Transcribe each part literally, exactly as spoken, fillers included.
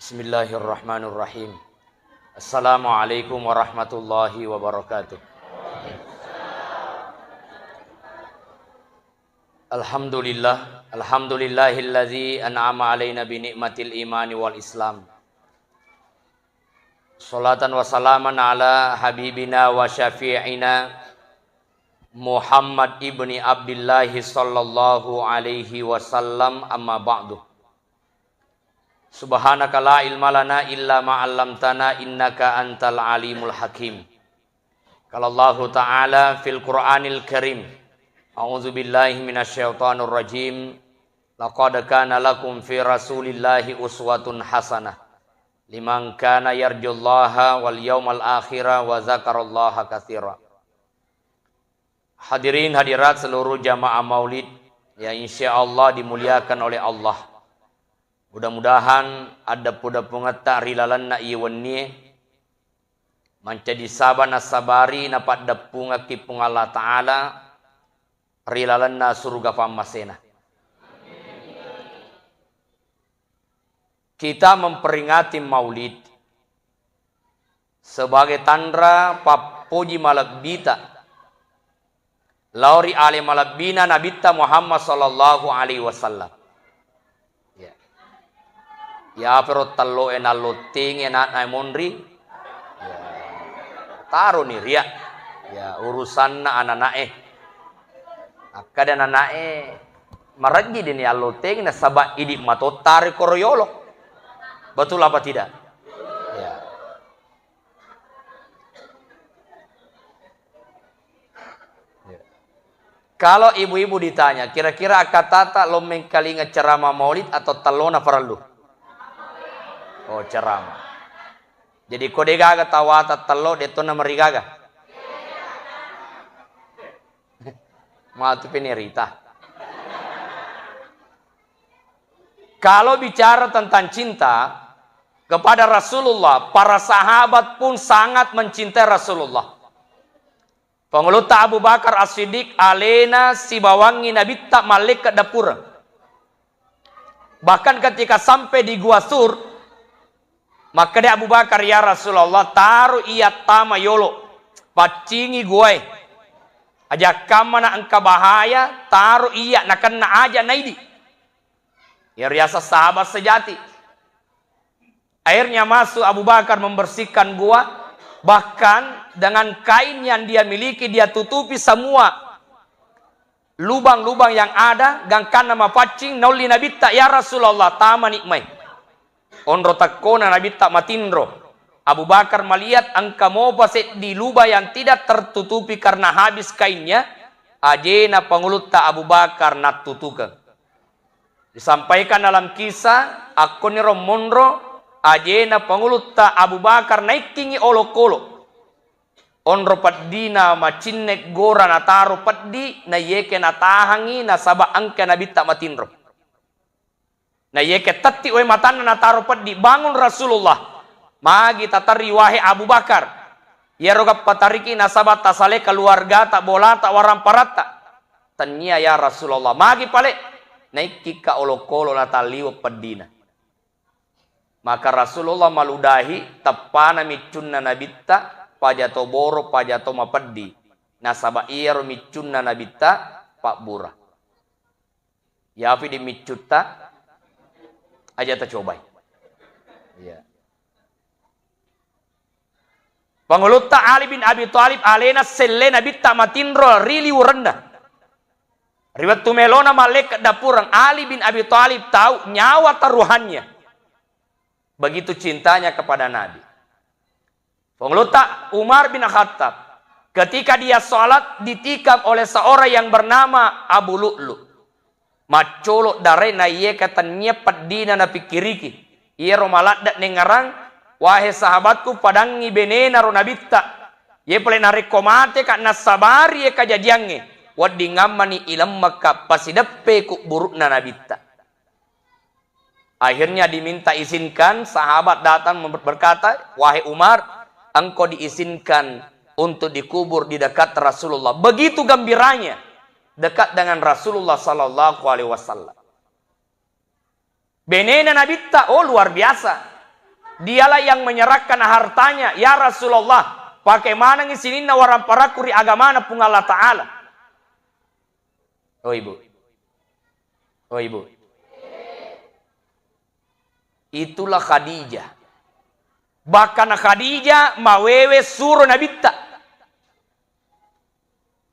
Bismillahirrahmanirrahim. Assalamualaikum warahmatullahi wabarakatuh. Alhamdulillah, alhamdulillahilladzi an'ama alaina bi ni'matil imani wal islam. Salatan wa salaman ala habibina wa syafi'ina Muhammad ibni Abdillahi sallallahu alaihi wasallam, amma ba'du. Subhanaka la ilma lana illa ma 'allamtana innaka antal alimul hakim. Qala Allahu ta'ala fil Qur'anil Karim, a'udzu billahi minasy syaithanir rajim. Laqad kana lakum fi Rasulillahi uswatun hasanah liman kana yarjullaha wal yaumal akhira wa dzakarallaha katsira. Hadirin hadirat seluruh jamaah maulid yang insya Allah dimuliakan oleh Allah. Mudah-mudahan addeppu-deppungetta ri lalenna iye wennie mancaji saba nasabari napaddeppungekki Puang Allah Ta'ala ri lalenna suruga pammasena. Kita memperingati Maulid sebagai tanra pappoji malebbita lao ri ale malebbina Nabitta Muhammad sallallahu alaihi wasallam. Ya. Ya, pero tello e nallottengi anakna monri. Ya. Taroni ria. Ya, urusanna anana'e. Akkada anana'e, marejji dini allottengi nasaba idi matottari koro yolo. Betul apa tidak? Ya. Ya. Kalau ibu-ibu ditanya, kira-kira akkatata lo mengkalinga ceramah maulid atau tellona parellu? Oh, ceramah. Jadi ko degaga tawata tello, detona marigaga. Matu penerita. Kalau bicara tentang cinta kepada Rasulullah, para sahabat pun sangat mencintai Rasulullah. Pangulutta Abu Bakar As-Siddiq alena sibawangi Nabitta mallekka dappureng. Bahkan ketika sampai di Gua Sur, makkeda Abu Bakar, "Ya Rasulullah, taro iya tama yolo, paccingi guae. Ajakkammana engka bahaya, taro iya nakenna aja naidi." Iya riaseng sahabat sejati. Akhirnya masuk Abu Bakar membersihkan gua, bahkan dengan kain yang dia miliki dia tutupi semua lubang-lubang yang ada, gangkanna mapaccing, naulli Nabitta, "Ya Rasulullah, tamani mai." Onro tekkona Nabitta matinro. Abu Bakar melihat engka mopa seddi lubang yang tidak tertutupi karena habis kainnya, ajena pangulutta Abu Bakar nattutukeng. Disampaikan dalam kisah, akkoniro monro ajena pangulutta Abu Bakar naikkingi olokolo. Onro peddina macinne gora nataro peddi, naiyeke natahangi nasaba engka Nabitta matinro. Naiyeke tetti wae matanna nataro peddi, bangun Rasulullah. Magi taterri wahe Abu Bakar. Iyaro gappa tariki nasaba tasale keluargata, bolata, waramparatta. Tennia ya Rasulullah. Magi pale? Naikkikka olokolo natalliwe peddina. Maka Rasulullah maludahi teppana miccunna Nabitta, paja to boro, paja to mapeddi. Nasaba iyaro miccunna Nabitta pabbura. Yafi di miccutta, aja tacobai. Iya. Pangulutta Ali bin Abi Thalib alena selle Nabitta matinro ri liwurenna. Ri wettu melona mallekka dappureng, Ali bin Abi Thalib tahu nyawa taruhannya. Begitu cintanya kepada Nabi. Pangulutta Umar bin Khattab, ketika dia sholat ditikam oleh seorang yang bernama Abu Lu'lu. Maccolo dare naiye ka tennia peddina napikkiriki. Iyaro maladde nengngerang, wahe sahabatku, padangngi benena ro Nabitta. Ye pale narekko mate ka nassabari ye kajajiangnge, weddingammani ilemmekka pasideppe kubburu'na Nabitta. Akhirnya diminta izinkan, sahabat datang mem-, berkata, "Wahai Umar, engkau diizinkan untuk dikubur di dekat Rasulullah." Begitu gembiranya dekat dengan Rasulullah sallallahu alaihi wasallam. Benena Nabitta, oh, luar biasa. Dialah yang menyerahkan hartanya, "Ya Rasulullah, pakai manengngi sininna waramparakku ri agamana Puang Allah Ta'ala." Oh, Ibu. Oh, Ibu. Itulah Khadijah. Bahkan Khadijah mawewe suro Nabitta.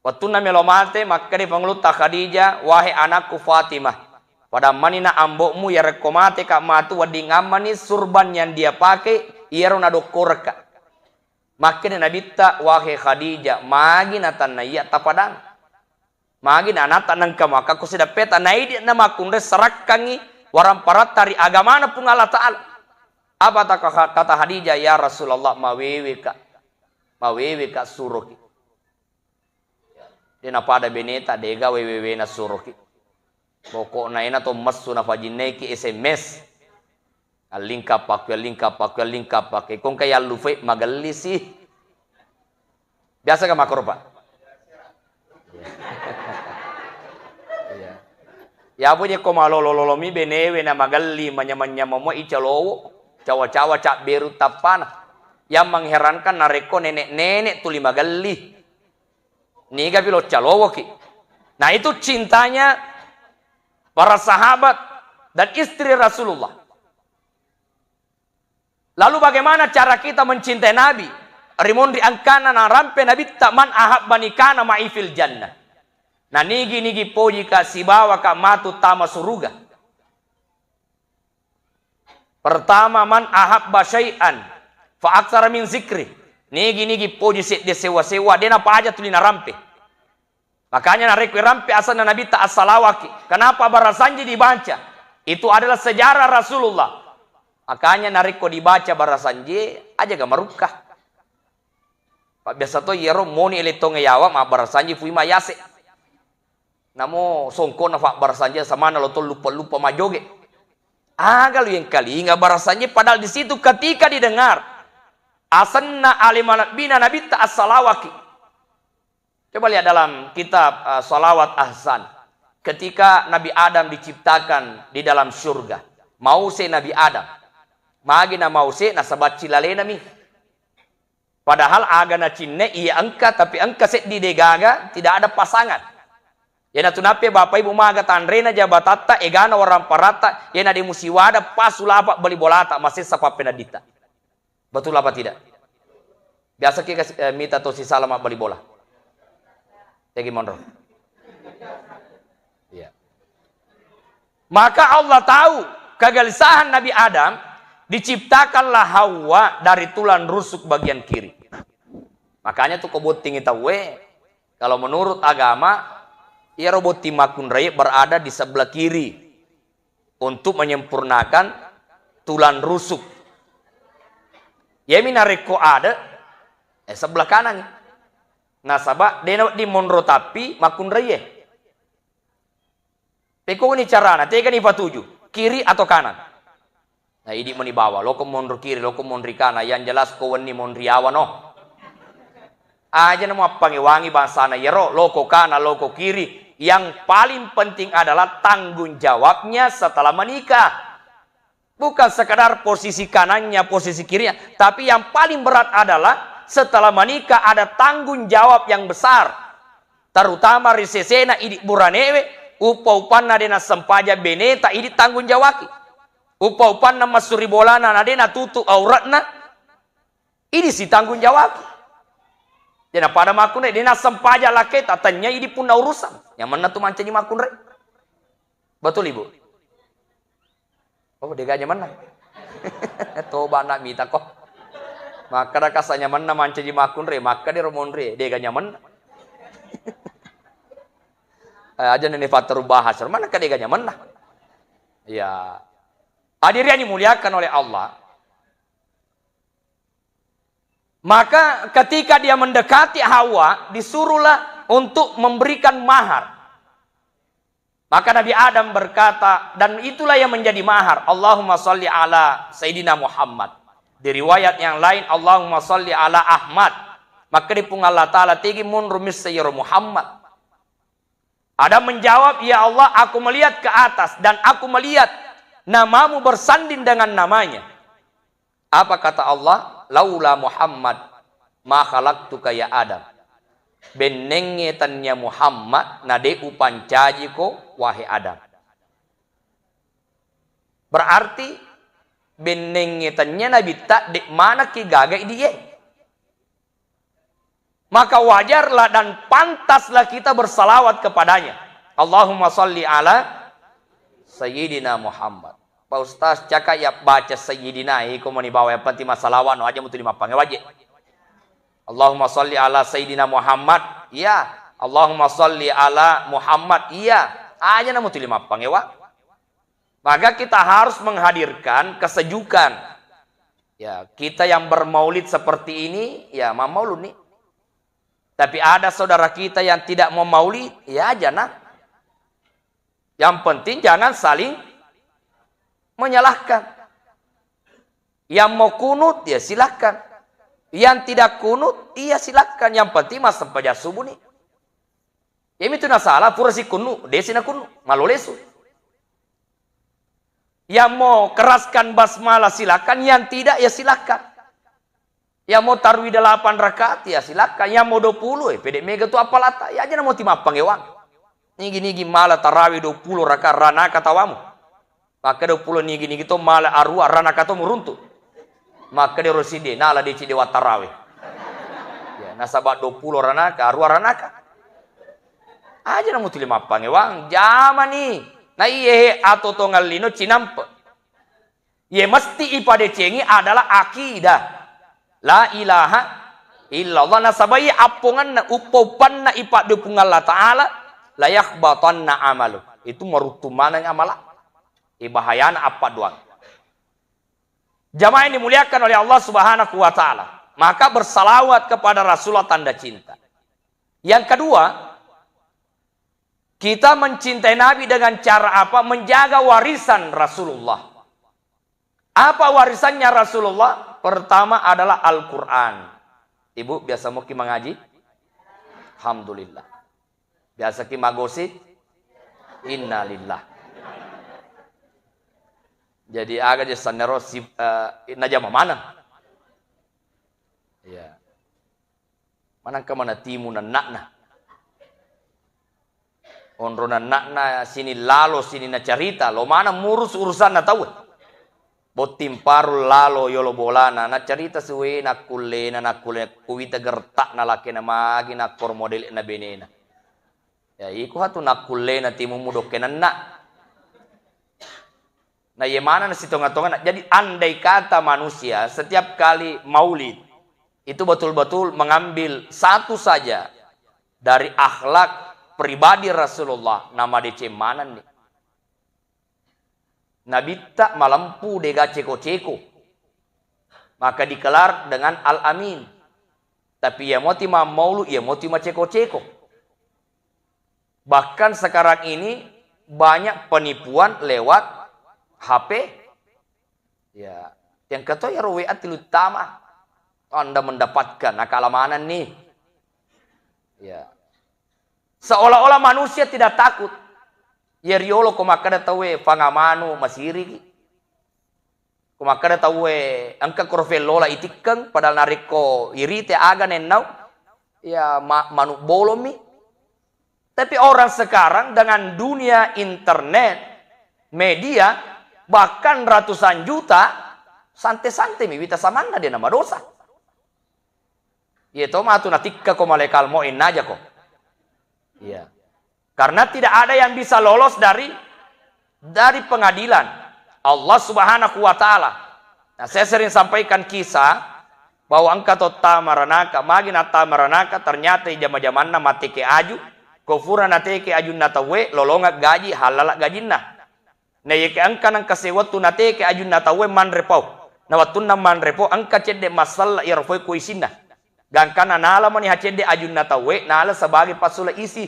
Wettunna melo mate, makkeda Pangulutta Khadijah, "Wahai anakku Fatimah, pada manina ambo'mu, yarekko mateka matu, wedding ammani surban yang dia pakai, iyaro nadokkorekka." Makkeda Nabitta, "Wahai Khadijah, magi natannaiya tapadang? Magi na anatta nengka muakka ko sidappeta, naidi na makkunrai sarakkangngi waramparatta ri agamana Puang Allah Ta'ala?" Apa ta-, kata Khadijah, "Ya Rasulullah, maweweka, maweweka suroki." De napada beneta, dega wewewena suroki. Pokokna ena to messu nafajinnaiki S M S. Allingkapakku, allingkapakku, allingkapakku. Kongka yallufe magelli sih. Biasa ka makkoro, Pak? Iya. Ya apa je ko malolo-lolomi benewe na magelli, manyameng-nyameng mo icalowo, cawa-cawa cabberu tappana. Yang mengherankan narekko nenek-nenek tuli magelli. Niga pi lo calowoki. Nah, itu cintanya para sahabat dan istri Rasulullah. Lalu bagaimana cara kita mencintai Nabi? Rimonri angkana narampe Nabitta, "Man ahabbani kana ma'i fil jannah." Nah, nigi-nigi pojika sibawaka matu tama suruga. Pertama, "Man ahabba syai'an fa aktsara min zikri." Nigi-nigi poji sedde sewa-sewa, de napaja tuli narampe. Makanya narekko irampe asenna Nabitta, assalawaki. Kenapa barasanji dibaca? Itu adalah sejarah Rasulullah. Makanya narekko dibaca barasanji, aja ga marukka. Pabbiasa to iyaro moni ele tonge yawa mabbarasanji fui mayase. Namo songkona fabbarasanji samanna lo to lupa-lupa majoge. Aga lu yang kalinga barasanji, padahal di situ ketika didengar asenna ale malebbina Nabitta, assalawaki. Coba lihat dalam kitab, eh, Salawat Ahsan. Ketika Nabi Adam diciptakan di dalam surga, mause Nabi Adam. Magi na mause, nasaba cilalenami. Padahal aga nacinne iya engka, tapi engka seddi degaga, tidak ada pasangan. Iyanatu nappe Bapak Ibu maga tanrena jabatatta, egana waramparatta, iyana de musiwada pasu lapa bali bolata, masessa pappenedditta. Betul apa tidak? Biasa ki kasi-, eh, mita to sisala mabbali bola. Tegi monro. Iya. Maka Allah tahu kegelisahan Nabi Adam, diciptakanlah Hawa dari tulang rusuk bagian kiri. Makanya tuh ko bottingi tauwe, kalau menurut agama, iyaro botting makkunrai berada di sebelah kiri untuk menyempurnakan tulang rusuk. Yemi narekko ada, eh, sebelah kanan. Nasaba dena wedding monro tapi makkunraie. Pekoni carana, tegani patuju, kiri atau kanan? Nah, idi meni bawa, loko monro kiri, loko monri kanan, yang jelas ko wenni monri awano. Aja namo appangewangi bangsana iyaro, loko kanan, loko kiri. Yang paling penting adalah tanggung jawabnya setelah menikah. Bukan sekadar posisi kanannya, posisi kirinya, tapi yang paling berat adalah setelah menikah ada tanggung jawab yang besar. Terutama ri sesena idi buranewe, upa-upanna de nassempajang beneta idi tanggung jawaki. Upa-upanna massuri bolana na de natutu auratna, idi sitanggung jawaki. De napada makkunrai, de nassempajang lakketa, tennya idi punna urusan. Nyamenna tu mancaji makkunrai. Betul, Ibu? Oh, dega nyamenna. Toba anak mita ko. Makkada kasa nyamenna mancaji makkunrai, makkada ro monri, dega nyamenna. Eh, aja nene fattaru bahas, mana ka dega nyamenna. Ya. Hadirin yang dimuliakan oleh Allah. Maka ketika dia mendekati Hawa, disuruhlah untuk memberikan mahar. Maka Nabi Adam berkata, dan itulah yang menjadi mahar. "Allahumma salli ala Sayyidina Muhammad." Di riwayat yang lain, "Allahumma salli ala Ahmad." Maka di Puang Allah Ta'ala tegi munru missayiro Muhammad. Adam menjawab, "Ya Allah, aku melihat ke atas dan aku melihat namamu bersanding dengan namanya." Apa kata Allah? "Laula Muhammad ma khalaqtuka ya Adam." Bennengnge tennia Muhammad, na de' upancajiko, wahai Adam. Berarti bennengnge tennia Nabitta, de' manekki gaga idi'e. Maka wajarlah dan pantaslah kita bersalawat kepadanya. Allahumma salli ala Sayyidina Muhammad. Pak Ustaz, caka ya baca Sayyidina, iko mani bawa, yang penting masalawat no aja, mutuli mappange waje. Allahumma salli ala Sayyidina Muhammad, iya. Allahumma salli ala Muhammad, iya. Aja na mutuli mappange wa. Maka kita harus menghadirkan kesejukan. Ya, kita yang bermaulid seperti ini, ya, mammaulud nih. Tapi ada saudara kita yang tidak mau maulid, ya aja nah. Yang penting jangan saling menyalahkan. Yang mau kunut, ya silahkan. Yang tidak kunut, iya silahkan. Yang penting massempajang subuh nih. Iyami tu nasala, pura sikunnu, desi nakunnu, malolesu. Yang mau keraskan basmalah, silakan. Yang tidak, ya silakan. Yang mau tarwi delapan rakaat, ya silakan. Yang mau dua puluh, eh, pede mega tu apalata. Ya aja namo timappangewang. Nigi-nigi mala tarawih dua puluh rakaat, ranaka tawamu. Makkeda, "Dua puluh nigi-nigi to mala arua, ranaka to muruntu." Makkeda ro siddi, "Nala deci dewa tarawih." Ya, nasaba dua puluh ranaka, arua ranaka. Aja na mutuli mappangewang, jamani. Na iye he atau tongallino cinampe. Ye mesti ipadecengi adalah akidah. La ilaha illallah. Nasaba iye apponganna, uppa-uppanna ipaddu Puang Allah Ta'ala, la yahbatanna amalu. Itu maruttu maneng amala. Ibahayana appadduang. Jamaah yang dimuliakan oleh Allah Subhanahu wa Ta'ala, maka bersalawat kepada Rasulullah tanda cinta. Yang kedua, kita mencintai Nabi dengan cara apa? Menjaga warisan Rasulullah. Apa warisannya Rasulullah? Pertama adalah Al-Quran. Ibu, biasa muki mengaji? Alhamdulillah. Biasa ki magosip? Innalillah. Jadi aga je sannero si, eh, najama maneng. Iya. Manengka mana timu nenna'na. Onro nenna'na sini lalo, sini nacarita, lo maneng murus urusanna tau. Botting paru lalo yolo bolana, nacarita suwe nakkullena, nakkulle kuwita gerta'na lakena magi nakkoro modele'na benena. Ya, iko hatu nakkullena timumu dokke nenna. Nah, iya maneng sitonga-tongana. Jadi, andai kata manusia setiap kali maulid itu betul-betul mengambil satu saja dari akhlak pribadi Rasulullah, namadeceng manenni. Nabitta malempu, dega ceko-ceko. Maka dikelar dengan Al-Amin. Tapi iya moti mammaulu, iya moti maceko-ceko. Bahkan sekarang ini banyak penipuan lewat H P. Ya, yang ketua ya W A tilu tama. Anda mendapatkan, nakala maneng ni. Ya. Seolah-olah manusia tidak takut. Ya riolo ko makkeda tauwe, "Pangamanu masiriki." Ko makkeda tauwe, "Engka koro fellola itikkeng," padahal narekko irite aga nennau, ya ma-, manu bolommi. Tapi orang sekarang dengan dunia internet, media, bahkan ratusan juta, sante-sante mi wita samanna de namadosa. Iya to matu natikka ko malaika al maut ennaja ko. Iya. Karena tidak ada yang bisa lolos dari, dari pengadilan Allah Subhanahu wa Ta'ala. Nah, saya sering sampaikan kisah bahwa engka to tama ranaka, magi nattama ranaka, ternyata ijama-jamanna mateke aju, ko fura nateke ajunna tauwe, lolongeng gaji, hallala gajinna. Na iyakiya engka nengka sewettu nateke ajunna tauwe manre pau. Na wettunna manre pau, engka cedde massalla iyaro pau ko isinna. Gangkanna nala mani ha cedde ajunna tauwe, nala sebagai passula isi.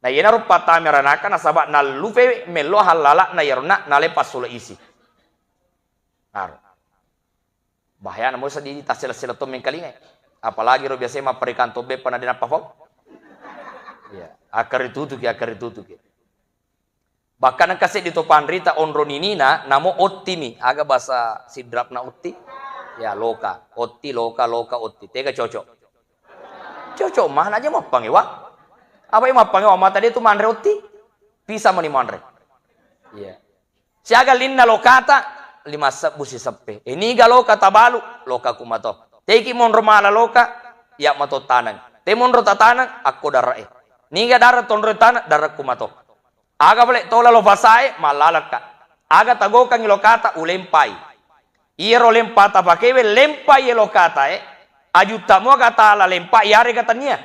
Na iyanaro pattama ranaka nasaba nallufe mello hallala'na iyaronna nalai passula isi. Naro. Bahayana mo seddi tassela-sela to mengkalingai. Apalagi ro biasai mapparikang tobbe pana de nappa pau. Iya, akkaritutuki, akkaritutuki. Bahkan engka seddi to panrita onro ninina, namo ottimi. Aga bahasa Sidrapna otti? Ya, loka. Otti, loka, loka, otti. Tega cocok? Cocok, mana aja mappangewa. Apa yang mappangewa mata dia tu manre otti? Pisang mani manre. Iya. Siaga linna lokata, lima sebbu siseppe. Eh, niga loka tabalu, loka kumato. Teki monro mala loka, ya mato taneng. Te monro tataneng, akko darek e. Niga darek tonro taneng, darek kumato. Aga pale tola lo fasae, mallalekka. Aga tagokangi lokata, ulempai. Iyaro lempa tapakewe, lempai ye lokatae. Ajutta muaga tala lempa, iyarega tania.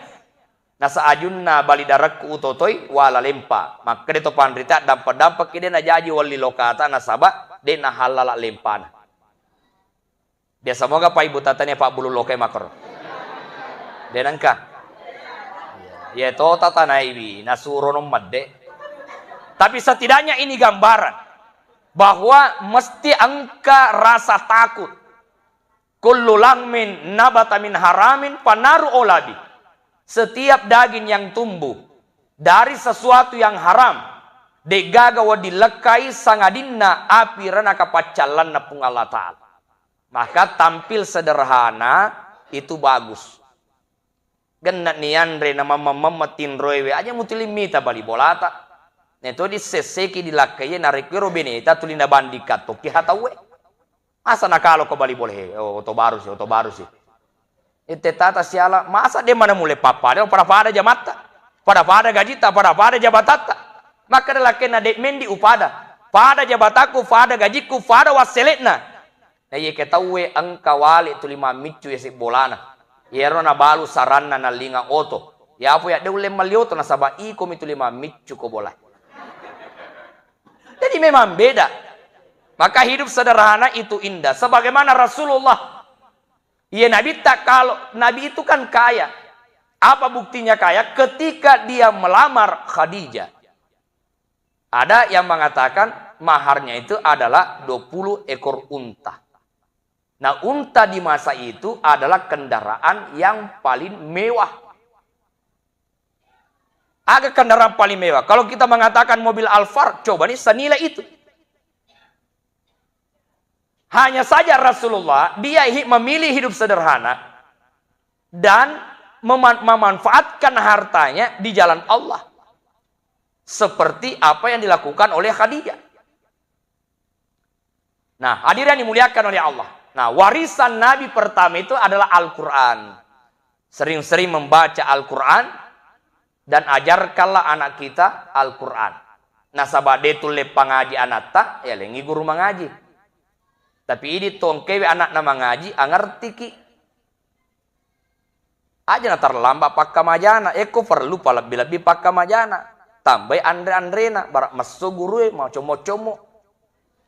Nasa ajunna bali darekku utotoi, wala lempa. Makkeda to panrita, dampa-dampaki de najaji welli lokata, nasaba de nahallala lempana. Biasa moga pa ibu tatania pabbulu lokai makoro. De nengka. Iya to tatanaiwi, nasuro no medde. Tapi setidaknya ini gambaran bahwa mesti engka rasa takut. Kullu lahmin nabata min haramin fanaru olabi. Setiap daging yang tumbuh dari sesuatu yang haram, degaga wedding lekkai sangadinna api rena kapaccallanna Puang Allah Ta'ala. Maka tampil sederhana itu bagus. Genna ni anre na mamma-mamma tinroewe aja mutuli mita bali bolata. Neto dissesseki dilakkaie narekko ero beneta tuli nabandingkan tokki hatauwe. Masa nakalo ko bali bola he, oh, oto baru si, oto baru si. Itte tata siala, masa de mana mulle pappada, pada-pada jamatta, pada-pada gajita, pada-pada jabatatta. Makkeda lakkenna de mendi upada, pada jabatakku, pada gajikku, pada wasselekna. Na iye ke tauwe engka wale tuli mammiccu yase bolana. Iyaro nabalu saranna nallinga oto. Yapo ya de ulle malli oto nasaba iko mi tuli mammiccu ko bola. Jadi memang beda. Maka hidup sederhana itu indah. Sebagaimana Rasulullah. Iya Nabi tak kalau Nabi itu kan kaya. Apa buktinya kaya? Ketika dia melamar Khadijah. Ada yang mengatakan maharnya itu adalah dua puluh ekor unta. Nah, unta di masa itu adalah kendaraan yang paling mewah. Aga kendaraan paling mewah? Kalau kita mengatakan mobil Alphard, coba nih senilai itu. Hanya saja Rasulullah, dia hi-, memilih hidup sederhana dan meman-, memanfaatkan hartanya di jalan Allah. Seperti apa yang dilakukan oleh Khadijah. Nah, hadirin yang dimuliakan oleh Allah. Nah, warisan Nabi pertama itu adalah Al-Quran. Sering-sering membaca Al-Quran dan ajarkanlah anak kita Al-Quran. Nasaba de tulle pangaji anatta, ya lengi guru mangaji. Tapi idi tongkewe anakna mangaji, angertiki. Aja natarlambat pakkamajana, ekko perlu palebbi-lebbi pakkamajana. Tambai anre-anrena, bara messo gurue, macommo-commo.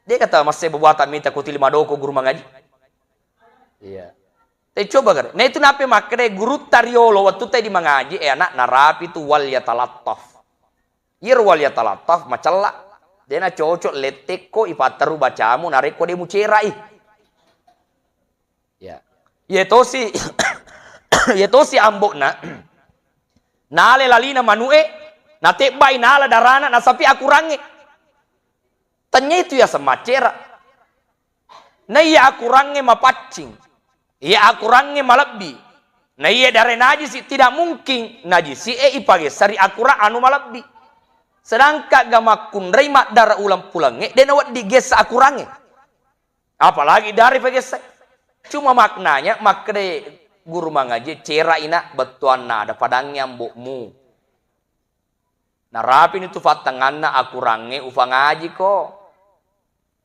De kata masse buata mita kutili madoko guru mangaji. Iya. Te coba gare. Nah itu nape makkeda guru tariolo waktu tadi mangaji, eh anak narapi tu wal yatalattaf. Iyaro wal yatalattaf macella. Dena cocok lettekko ipatteru bacamu narekko de mucerai. Ya. Iye tosi, iye tosi ambo'na. Nale lalina manu'e, natebbai nala darana, nasapi akurangnge. Tanya itu ya semacera. Na iya akurangnge mapaccing. Iya akurangnge malebbi. Na iya dare najisi, tidak mungkin najisi e ipagessari akurang anu malebbi. Sedangkan ga makkunrai maddara ulang-pulangnge, de nawedding gessa akurangnge. Apalagi dari pegesse. Cuma maknanya makkeda guru mangaji, cera ina bettuanna ada padangngi ambo'mu. Narapini tu fattanganna akurangnge ufangaji ko.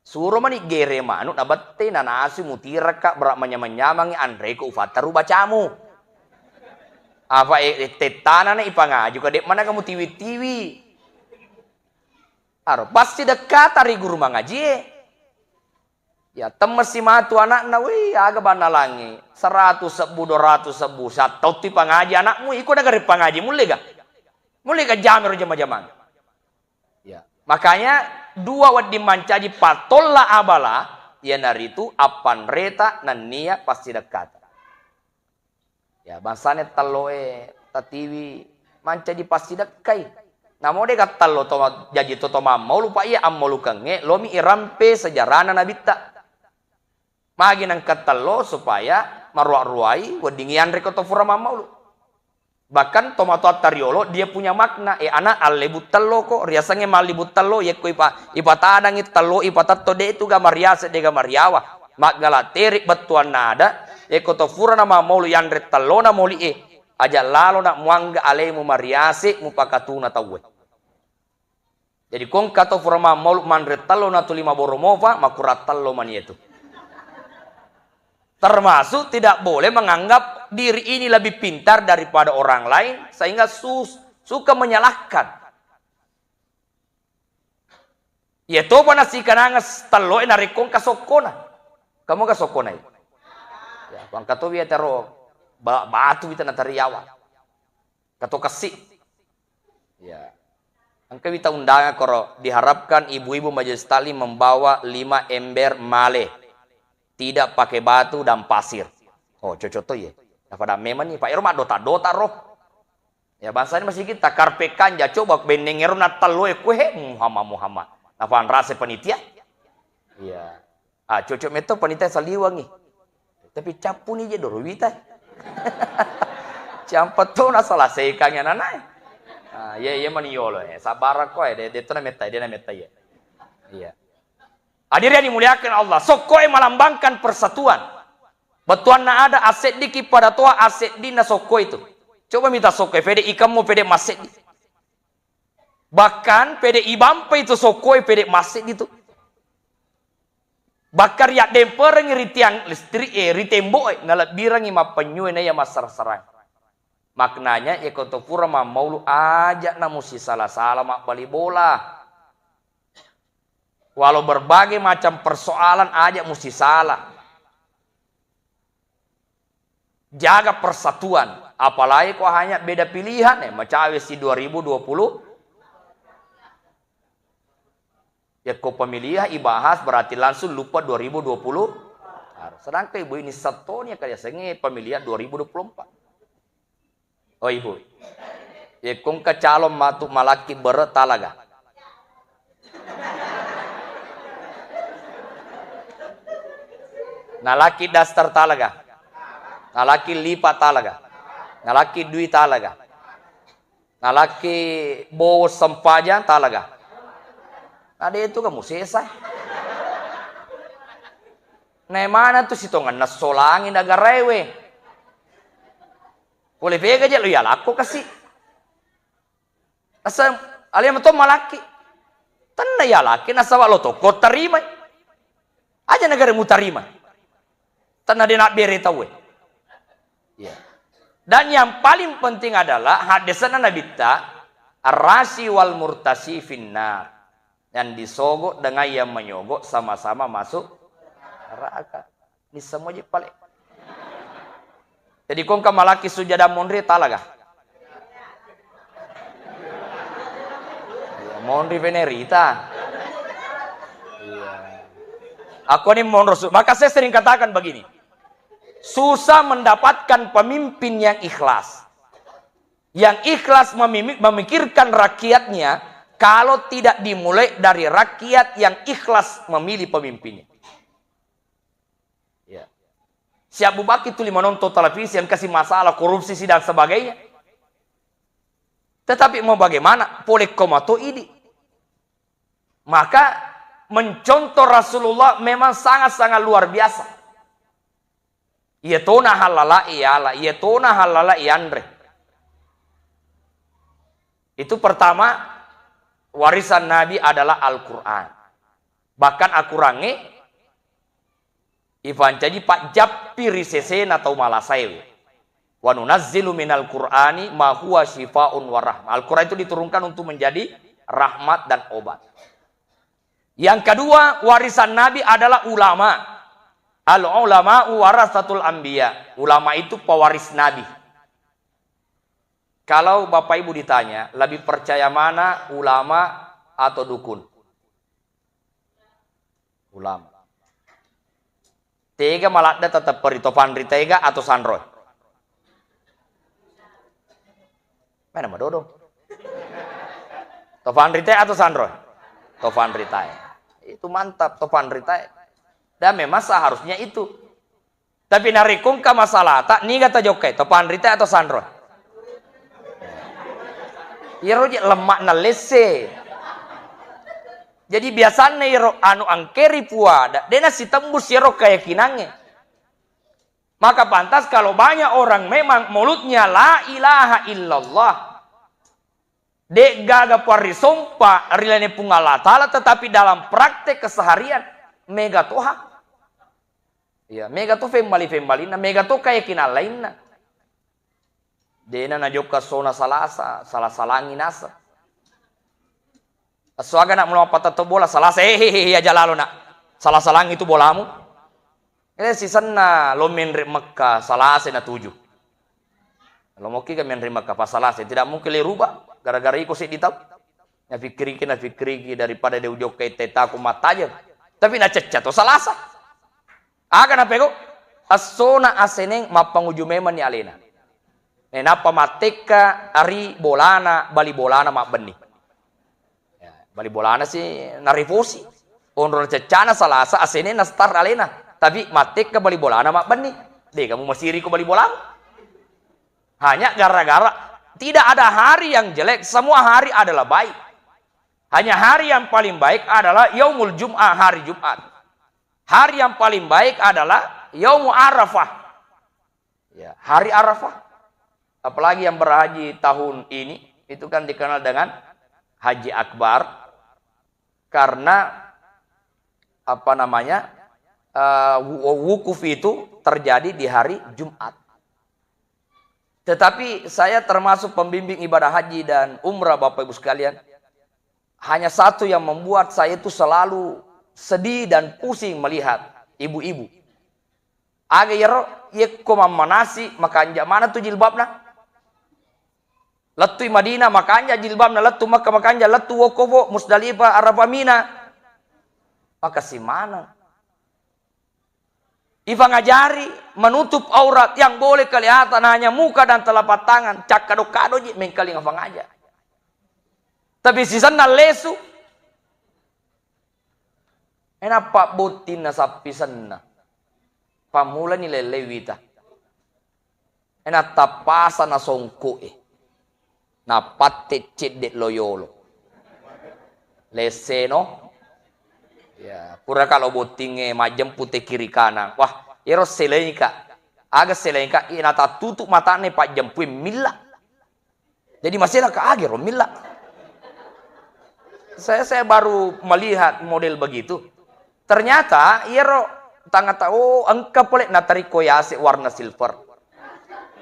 Suro mani gere manu nabette nanasu mutiraka berak manyamang-nyamangi anreko ufattaru bacamu. Apa e, e tettana na ipangaji ko dek mana kamu tiwi-tiwi. Aro pasti dekkata ri guru mangaji e. Ya, temmesi matu anakna, wih, aga banna langi, seratu sebbu, dua ratu sebbu, sattautti pangaji anakmu, iko nagare pangaji, mullega? Mullega jamero jama-jamang? Ya. Makanya, dua wedding mancaji patolla abala, iyanaritu appanreta nennia passidekkata. Ya, bangsana telloe tatiwi mancaji passidekkai. Namo de' gattallo to, jaji to, to mammaulu, pa iya ammolukengnge lomi irampe sejarana nabitta. Magi nengka tello supaya maruwa-ruwai wedding yanre ko to fura mammaulu. Bahkan tomatoatta riolo dia punya makna, e ana, allebu tello ko, riasengnge mallibu tello, yekko ipa-, ipatadangi tello, ipatetto, de' tu ga mariase, de' ga mariawa. Maggala teri bettuanna ada, yekko to furana mammaulu yanre tellona moli e, aja lalo na muangga alemu mariase mupakatuna tauwe. Jadi, ko engka to fura mammaulu manre tello natuli maboro mofa, makurang tello mani itu. Termasuk tidak boleh menganggap diri ini lebih pintar daripada orang lain sehingga sus-, suka menyalahkan. Iya topa nasikananga s-, tello e narekko engka sokkona. Kamu ga sokkona e? Ya, ko engka to wita ro ba-, batu wita natariawa. Kato kessi. Ya. Engka wita undangan koro, diharapkan ibu-ibu majelis taklim membawa lima ember male. Tidak pakai batu dan pasir. Oh, cocok to ye. Napada memang ni, Pak, ero maddota-dota ro. Ya, bangsana masigi takarpe kanja, coba benneng ero nattello e kue, he, Muhammad, Muhammad. Nafanrase panitia. Iya. Ah, cocok metto panitia saliwangi. Tapi cappuni je doro wita. Ciampa to na salasaikangi ananae. Ah, iya, iya mani yolo, eh. Sabarako, eh. De-, de to na metta, de na metta, iya. Iya. Hadirin yang dimuliakan Allah, sokko e melambangkan persatuan. Bettuanna ada, asseddiki pada toa, asseddinna sokko itu. Coba mita sokko e, pede ikemmu, pede masseddi. Bahkan pede ibampa itu sokko e, pede masseddi tu. Bahkan riaddemperengngi ri tiang listrik e, ri tembok e, nalebbirengngi mappenyue naiya massarang-sarang. Maknanya, yeko to pura mammaulu, aja namusisala-sala mabbali bola. Walau berbagai macam persoalan, aja musisala. Jaga persatuan, apalagi ko hanya beda pilihan, eh, macawe si dua ribu dua puluh. Yekko pemilihan ibahas, berarti langsung lupa dua ribu dua puluh. Sedangkan ibu ini settonia kaya sengnge pemilihan dua ribu dua puluh empat. Oh, Ibu. Yekko engka calon matu malakki bere talaga. Nalakki daster talaga. Nalakki lipa talaga. Nalakki dui talaga. Nalakki bowo sempajang talaga. Ade itu kamu sesa. Nae mana tu sitongenna solangi nagaraewe. Pole pega je lo yalakko kasi. Nasaba alena to malakki. Tenna yalakki nasaba lo tokko tarimai. Aja negara mutarima. Tenna de nabbere tauwe. Iya. Dan yang paling penting adalah hadisna Nabitta, "Ar-rashi wal murtashi finnar." Yang disogok dengan yang menyogok sama-sama masuk neraka. Nisseng moji pale. Jadi, ko engka malaki sujada monri talaga? Iya, monri penerita. Iya. Aku ini monro su-, maka saya sering katakan begini, susah mendapatkan pemimpin yang ikhlas. Yang ikhlas memimi-, memikirkan rakyatnya kalau tidak dimulai dari rakyat yang ikhlas memilih pemimpinnya. Ya. Si Abu Bakar tuli menonton televisi yang kasih masalah korupsi si dan sebagainya. Tetapi mau bagaimana? Pole komato idi. Maka mencontoh Rasulullah memang sangat-sangat luar biasa. Iya tona halala iyala, iya tona halala iyanre. Itu pertama, warisan Nabi adalah Al-Quran. Bahkan Al-Qurangnge ipancaji pajjappi ri sesena tau malasaewe. "Wa nunazzilu minal Qur'ani ma huwa syifaun wa rahmah." Al-Quran itu diturunkan untuk menjadi rahmat dan obat. Yang kedua, warisan Nabi adalah ulama. Al-ulama'u warasatul anbiya. Ulama itu pewaris Nabi. Kalau Bapak Ibu ditanya, lebih percaya mana, ulama atau dukun? Ulama. Tega maladde tetep ri to panri tega atau sanro? Mana madodo? To fanritae atau sanro? To fanritae. Itu mantap, to fanritae. Dan memang seharusnya itu. Tapi narekko engka masalata, niga tajokkai, to panrita atau sanro? Iyaro je lemmakna lesse. Jadi biasanna iyaro anu angkeri puada, de nasitembus iyaro keyakinangnge. Maka pantas kalau banyak orang memang mulutnya la ilaha illallah, de gaga puang risompa rilane Puang Allah Ta'ala, tetapi dalam praktek keseharian mega toha. Iya, mega to fembali-fembalinna, mega to keyakinan lainna. Dena najokka sona Salasa, sala-salangi naseng. Esso aga nak mulo mappatetto bola, Salasa, eh, eh, eh, aja lalo nak. Sala-salangi tu bolamu. Eh, sisenna lo menre Mekka, Salasa na tuju. Lo mokki ka menre Mekka, pa Salasa, tidak mungkin le rubah, gara-gara iko seddi tau. Nafikkiriki, nafikkiriki, daripada de ujokka etta-ettaku mattajeng. Tapi nacecca to Salasa. Aga napego? Essona aseneng mappanguju memenni alena. Eh, nappa mattekka ri bolana, bali bolana mabbenni. Ya, bali bolana si narifosi. Onro ceccana Salasa, aseneng nastar alena. Tapi mattekka bali bolana mabbenni. Dega mumasiriko bali bolamu. Hanya gara-gara tidak ada hari yang jelek, semua hari adalah baik. Hanya hari yang paling baik adalah yaumul Jum'ah, hari Jumat. Hari yang paling baik adalah yaumul Arafah. Ya, hari Arafah. Apalagi yang berhaji tahun ini, itu kan dikenal dengan Haji Akbar. Karena, apa namanya, eh, wu-, wukuf itu terjadi di hari Jumat. Tetapi saya termasuk pembimbing ibadah haji dan umrah, Bapak Ibu sekalian. Hanya satu yang membuat saya itu selalu sedih dan pusing melihat ibu-ibu. Aga iyaro, yekko mammanasi, makanja mana tu jilbabna. Lettui Madinah, makanja jilbabna, lettu Makkah, makanja, lettu Wokofo, Musdalifah, Arafah, Mina. Makasi maneng. Ifangajari menutup aurat yang boleh kelihatan hanya muka dan telapak tangan. Cakkado-kado ji mengkalinga fangaja. Tapi sisenna lesu. Enappa bottinna sappisenna. Pammulani lellewita. Enattappasa nasongko'e. Nappatte cedde loyolo. Lesseno. Ya, pura kalo bottingnge majjempu te kiri kanan. Wah, ero selaika. Aga selaika, ina tattutu matane pajjempui milla. Jadi masela ka age ro milla. Saya, saya baru melihat model begitu. Ternyata iyaro tangata, oh, engka pole natarikko yase warna silver.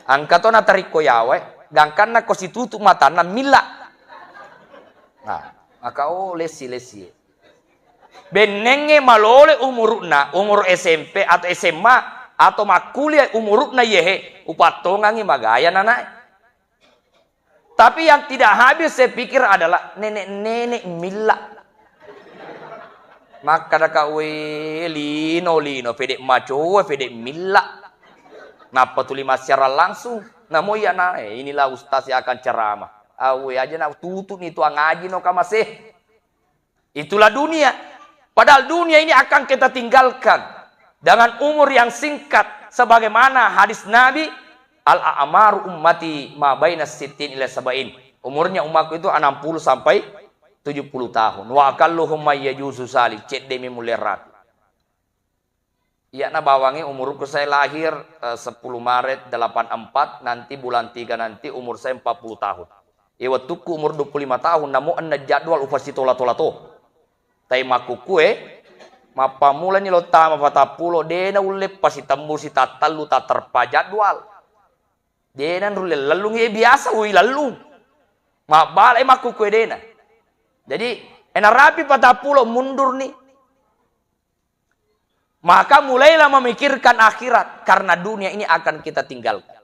Engka to natarikko yawe, gangkanna ko situtu matanna milla. Nah, maka, oh, lesi, lesi. Bennengnge malole umuru'na, umur S M P atau S M A atau makkuliah umuru'na yehe, upattongangi magaya nanae. Tapi yang tidak habis saya pikir adalah nenek-nenek milla. Makkadaka, "We, lino, lino, fede macowe, fede milla." Nappa tuli massiarang langsung. Namo iya na, eh, inilah ustaz yang akan ceramah. Awe aja na tutuni tu angaji no kamase. Itulah dunia. Padahal dunia ini akan kita tinggalkan dengan umur yang singkat. Sebagaimana hadis Nabi, "Al-a'maru ummati ma baina sittin ila sab'in." Umurnya umatku itu enam puluh sampai tujuh puluh tahun. "Wa aqalluhum may yajuzu salik." Cedde mi mulle ratu. Iyana bawangnge umurku saya lahir, eh, sepuluh Maret delapan empat, nanti bulan tiga nanti umur saya empat puluh tahun. Iya wettukku umur dua puluh lima tahun, namo enneng jadwal ufasitola-tola to. Tai makkukkue, mappammulani lo tama patappulo, dena ulle pasitemmusi tattellu, tatterpa jadwal. Dena nulle lellung, iya biasa ui lellung. Mabbalai makkukkue dena. Jadi, enarapi patappulo mundurni. Maka mulailah memikirkan akhirat, karena dunia ini akan kita tinggalkan.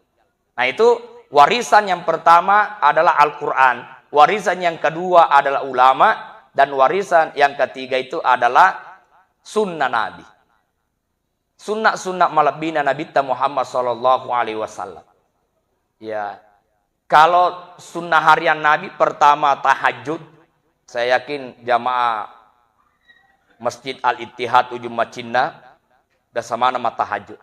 Nah, itu warisan yang pertama adalah Al-Quran, warisan yang kedua adalah ulama, dan warisan yang ketiga itu adalah sunnah Nabi. Sunnah-sunnah malebbina Nabitta Muhammad sallallahu alaihi wasallam. Ya, kalau sunnah harian Nabi, pertama tahajud, Saya yakin jamaah Masjid Al-Ittihad ujung macinna biasa maneng mattahajud.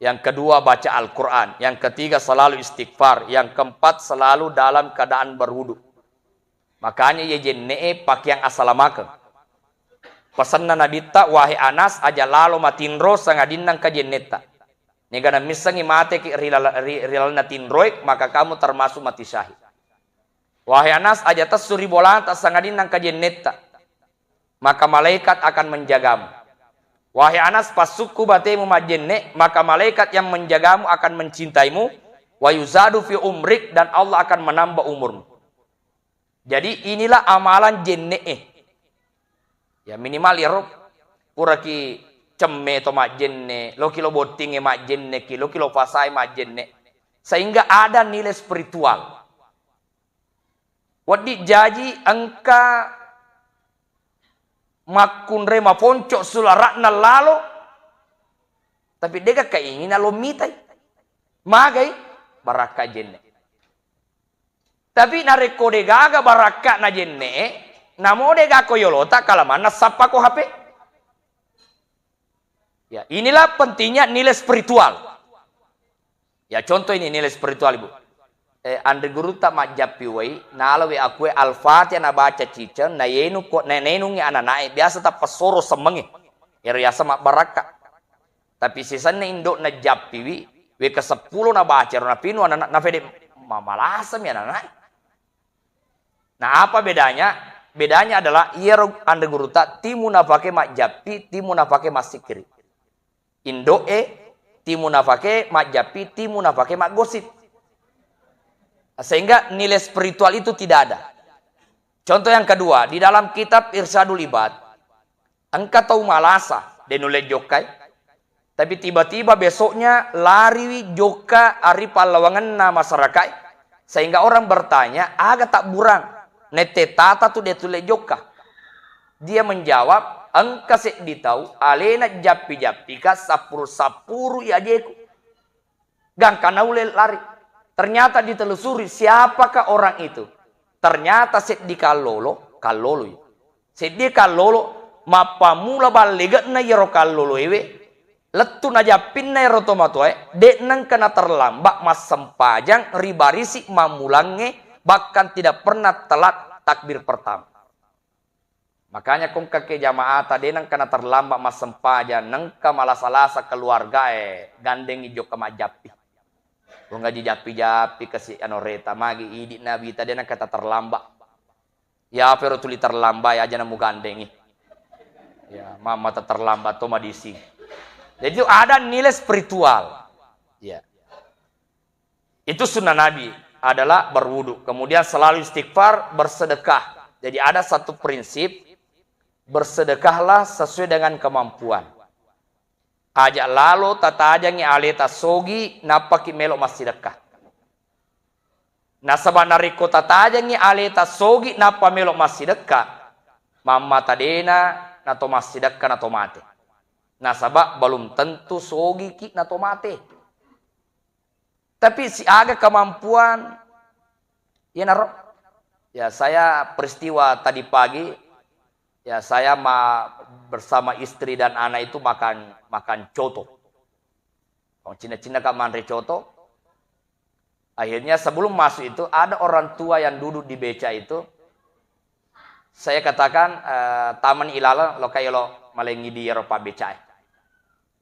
Yang kedua, baca Al-Quran. Yang ketiga, selalu istighfar. Yang keempat, selalu dalam keadaan berwudu. Makanya ye jenne'e pakeang asalamakeng. Pesenna Nabitta, "Wahai Anas, aja lalo matinro sangadinna engka jennetta. Nega nammissengi mateki ri lala-, ri, ri lalenna tinroe, maka kamu termasuk mati syahid. Wahai Anas, aja tessu ri bolata sangadinna engka jennetta. Maka malaikat akan menjagamu. Wahai Anas, passukku batemu majjenne, maka malaikat yang menjagamu akan mencintaimu, wa yuzadu fi umrik, dan Allah akan menambah umurmu." Jadi inilah amalan jenne'e. Ya, minimal iyaro puraki cemme to majjenne, loki lo bottingnge majjenne ki, loki lo fasae majjenne. Sehingga ada nilai spiritual. Wedding jaji engka makkunrai maponco sulara'na lalo, tapi dega kaingina lo mitai. Magai? Barakka jenne. Tapi narekko degaga barakka'na jenne'e, namo dega ko yolota kalamanna sappako H P. Ya, inilah pentingnya nilai spiritual. Ya, contoh ini nilai spiritual, Ibu. Eh, anre gurutta majjappi wai, nala we akue Al-Fatihah nabaca ciceng, nayenung ko, na-, nayenungngi ananae, biasa tappasoro semmengnge. Ero yaseng mabbarakka. Tapi sisenna indo'na jappiwi, we keseppulo nabaca ero napinu anana, nafede mamalasemi ananae. Nah, apa bedanya? Bedanya adalah iyaro anre gurutta timu nafake majjappi, timu nafake massikkiri. Indo'e timu nafake majjappi, timu nafake maggosip. Sehingga nilai spiritual itu tidak ada. Contoh yang kedua, di dalam kitab Irsyadul Ibad, engka tau malasa, de nulle jokkai. Tapi tiba-tiba besoknya lariwi jokka ari pallawangenna masyarakat, sehingga orang bertanya, "Aga tabburang? Nette tata tu de tulle jokka." Dia menjawab, "Engka seddi tau alena jappi-jappika sappuru-sappuru i ajeku." Gangka naulle lari. Ternyata ditelusuri siapakah orang itu. Ternyata seddi kallolo, kallolo i. Seddi kallolo, mappammula ballege'na iyaro kalloloewe, lettu najappinna iyaro tomatoae, de' nengka naterlambat massempajang ri barisi mammulangnge, bahkan tidak pernah telat takbir pertama. Makanya kongkake jamaata de' nengka naterlambat massempajang, nengka malasa-lasa keluargae, gandengi jokka majjappi. Wong aji jappi-jappi kasi anoreta, magi idi' Nabi ta de' nengka taterlambat. Ya, pero tuli terlambat ya, aja namu gandengi. Ya, mama terlambat to madisi. Jadi itu ada nilai spiritual. Ya. Itu sunnah Nabi adalah berwudu. Kemudian selalu istighfar, bersedekah. Jadi ada satu prinsip, bersedekahlah sesuai dengan kemampuan. Aja lalo tatajangi aleta sogi, nappaki melo massidekka. Nasaba narekko tatajengngi aleta sogi nappa melo massidekka, mammata dena nato massidekka nato mate. Nasaba belum tentu sogiki nato mate. Tapi siaga kemampuan, iyanaro. Ya, saya peristiwa tadi pagi, ya, saya ma-, bersama istri dan anak itu makan, makan coto. Wong Cina-Cina ka manre coto. Akhirnya sebelum masuk itu ada orang tua yang duduk di beca itu. Saya katakan, eh, "Tamani ilalang, loka yolo malengi di ero pabbecae."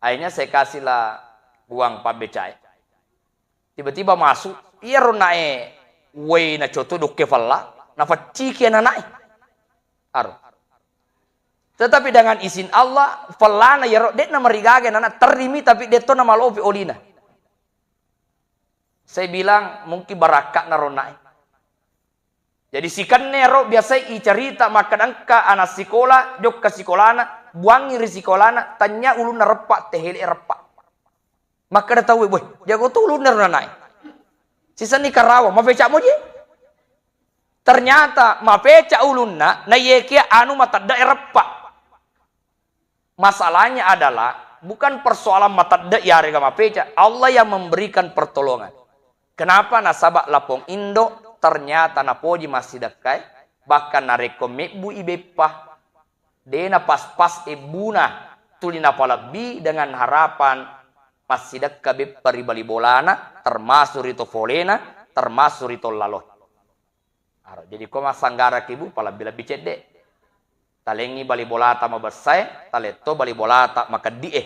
Akhirnya saya kasihlah uang pabbecae. Tiba-tiba masuk, iyaro nae wai na coto dokke fella, nafacciki ananae. Aro. Tetapi dengan izin Allah, fellana iyaro, de'na marigaga nana terrimi, tapi detto namalopi olina. Saya bilang, mungkin barakka'na ronnae. Jadi, sikanne ro biasai icarita makkeda engka anak sikola, jokka sikolana, buangi ri sikolana, tanya ulunna reppa, tehele reppa. Makkeda tauwe, "Boy, jago tu ulunna ro nanae. Sisenni karawa, mafeca moji?" Ternyata mafeca ulunna, na iyekia anu matedde reppa. Masalahnya adalah bukan persoalan matedde yarega mafeca, Allah yang memberikan pertolongan. Kenapa? Nasaba lapong indo ternyata napoji massidekkae, Bahkan narekko mebbu i beppa, dena pas-pas ebbuna, tuli napalebbi dengan harapan massidekka beppa ri bali bolana, termasuk ri to folena, termasuk ri to lalo. Aro, jadi ko massanggaraki bu, palebbi-lebbi cedde. Talengngi bali bolata mabessae, taletto bali bolata makeddi'e.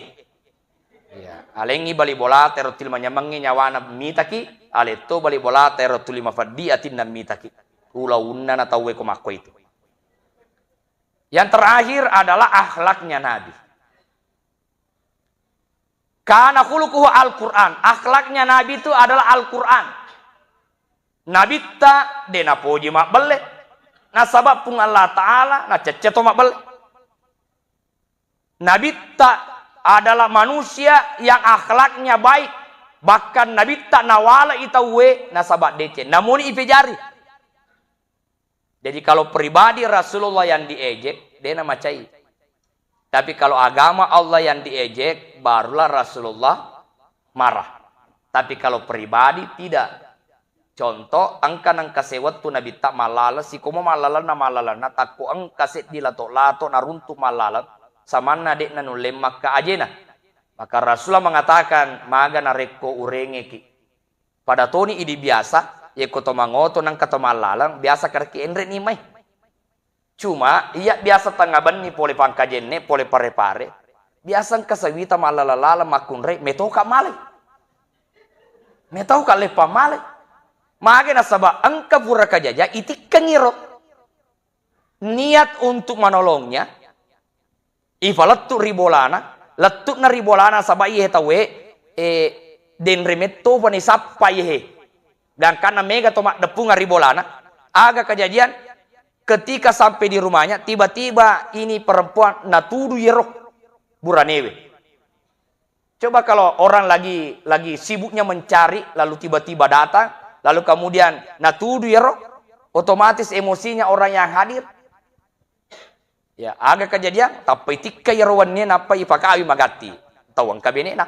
Iya, alengngi bali bolata ero tuli manyamengngi nyawana mitaki, aletto bali bolata ero tuli mafeddi atinna mitaki. Ulaunna na tauwe ko makko itu. Yang terakhir adalah akhlaknya Nabi. Kana khuluquhu Al-Quran. Akhlaknya Nabi itu adalah Al-Quran. Nabitta de napoji mabbelle. Nasaba Puang Allah Ta'ala nacecce to mabbelle. Nabitta adalah manusia yang akhlaknya baik. Bahkan Nabitta nawala i tauwe nasaba deceng. Namuni ipejari. Jadi kalau pribadi Rasulullah yang diejek, de namacai. Tapi kalau agama Allah yang diejek, barulah Rasulullah marah. Tapi kalau pribadi tidak. Contoh, engka nengka sewettu Nabitta mallaleng, sikomo mallalenna mallalenna, takko engka seddi lato-lato naruntu mallaleng, samanna de'na nulle makka ajena. Maka Rasulullah mengatakan, maga narekko urengeki. Pada toni idi biasa, yekko to mangoto nengka to mallaleng, biasa karekki enre'ni mai. Cuma, iya biasa tengnga benni pole pangkajenne, pole pare-pare, biasa engka sewita mallaleng-laleng makkunrai, metoka malai. Metoka leppa malai. Mage nasaba engka pura kajaja itikkengiro. Niat untuk menolongnya, ifalettu ri bolana, lettu'na ri bolana saba iye tauwe, eh, denre metto pani sappa iye. Gangkanna mega to maddeppungeng ri bolana. Aga kejadian? Ketika sampai di rumahnya, tiba-tiba ini perempuan natudu yero buranewe. Coba kalau orang lagi lagi sibuknya mencari, lalu tiba-tiba datang, lalu kemudian natudu yero, otomatis emosinya orang yang hadir. Ya, aga kejadian, tappa itikka yero wennie nappa ipakawi magatti. Tau engka benena.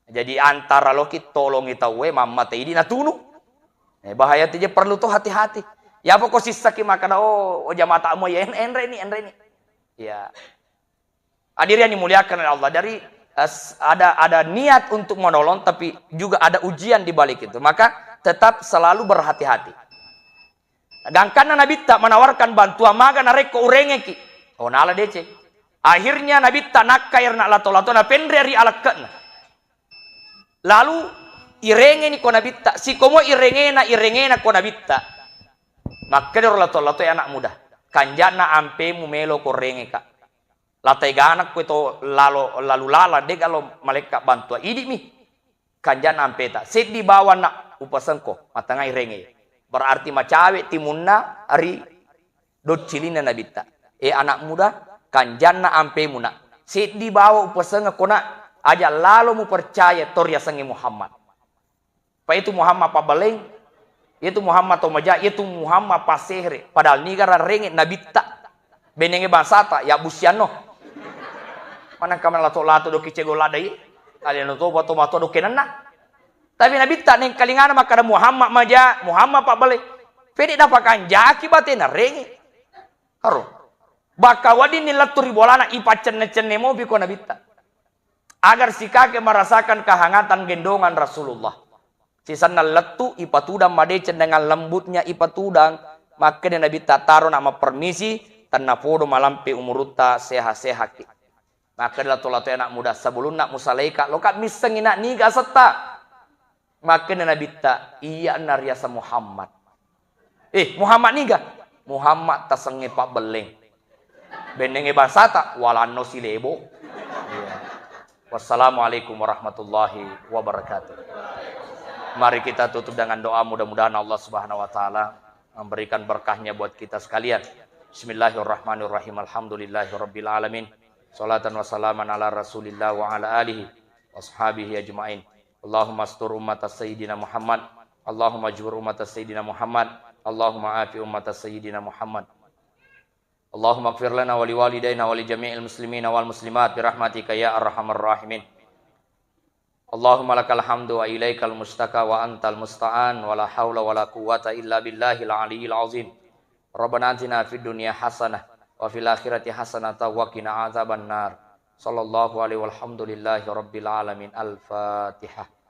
Jadi antara loki tolongi tauwe, mamma taidi natunu. Eh, bahaya tu je, perlu tu hati-hati. Ya pokok sissaki makana, oh, oh jamaah takmu ya, en-, enre ni, enre ni. Ya. Hadirin yang dimuliakan oleh Allah, dari, eh, s-, ada, ada niat untuk menolong, tapi juga ada ujian di balik itu. Maka tetap selalu berhati-hati. Gangkanna Nabitta menawarkan bantuan, maga narekko urengeki. Oh, nala deceng. Akhirnya Nabitta nakkai ro na lato-lato, napenre ri alekke'na. Lalu irengeni ko Nabitta, sikomo irengena, irengena ko Nabitta. Makkedaro lato-lato, anak muda, kanjana ampemu melo ko rengeka. Latai ganakko to lalo, lalu lala, de galo malekka bantua. Idimi. Kanjana ampeta. Seddi bawang nak upasengko, matangai renge. Berarti macawe timunna ri doccilinna Nabitta. Eh, anak muda, kanjanna ampemu nak. Seddi bawang upasengko nak, aja lalo mupercaya to riasengnge Muhammad. Pa itu Muhammad pabbaleng, itu Muhammad to maja, itu Muhammad passehere. Padahal niga rarenge Nabitta. Benenge bangsata, ya busianno. Manang kamana lato-lato doki cego ladai. Alena to bato mato dokenanna. Tapi Nabitta nengkalingana makkada Muhammad maja, Muhammad pabbaleng. Pede dapakanjaki batena renge. Haro. Bakka weddinni lettu ri bolana, ipaccenne-cenne mopi ko Nabitta. Agar si kakek merasakan kehangatan gendongan Rasulullah. Sisenna lettu, ipatudang madeceng dengan lembutnya ipatudang. Makkeda Nabitta, taro nak mappermisi, tennapodo malampe umurutta, sehat-sehatki. Makkeda lato-lato anak muda, sebelum nak musalaika, loka missengi nak niga asetta. Makkeda Nabitta, iya na riaseng Muhammad. Eh, Muhammad niga? Muhammad tasengnge pabbelleng. Bennenge bangsata, walanno silebo. Iya. Wassalamualaikum warahmatullahi wabarakatuh. Mari kita tutup dengan doa, mudah-mudahan Allah Subhanahu wa Ta'ala memberikan berkahnya buat kita sekalian. Bismillahirrahmanirrahim. Alhamdulillahirabbil alamin. Salatan wa salaman ala Rasulillah wa ala alihi wa ashabihi ajmain. Allahumma astur ummata sayyidina Muhammad. Allahumma jbur ummata sayyidina Muhammad. Allahumma afi ummata sayyidina Muhammad. Allahumma ighfir lana wa liwalidaina wa li jami'il muslimina wal muslimat bi rahmatika ya arhamar rahimin. Allahumma lakal hamdu wa ilaikal mustaka wa antal musta'an wa la haula wa la quwwata illa billahil aliyyil azim. Rabbana atina fid dunya hasanah wa fil akhirati hasanah wa qina adzabannar. Sallallahu alaihi walhamdulillahi rabbil alamin. Al-Fatihah.